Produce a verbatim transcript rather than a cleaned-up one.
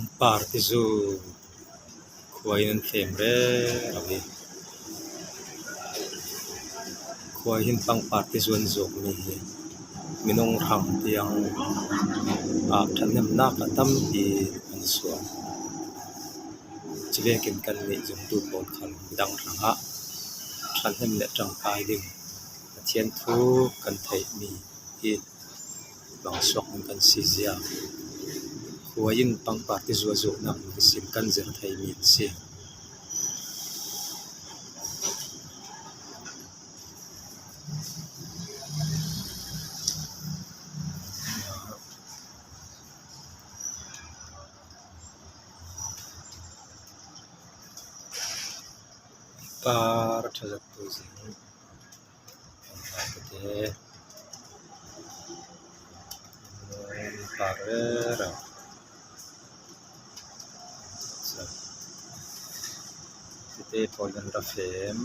Pangpar tizu khua in an fem rero hi. Khua hin pangpar tizu an zuak mi hi minung hrang tiang ah ṭhathnemna a tampi an suak. Cuvekin kannih zumtu pawl khan midang hrangah ṭhahnem le ṭangkai ding Pathian thu kan theih mi hi bang suak in kan si zia. Khua in pangpar tizu a zuakna nisim kan zir thei mi an si. Par ṭha zattu zing. Pangpar tete. Pangpar rero. Tete pawl an ra fem.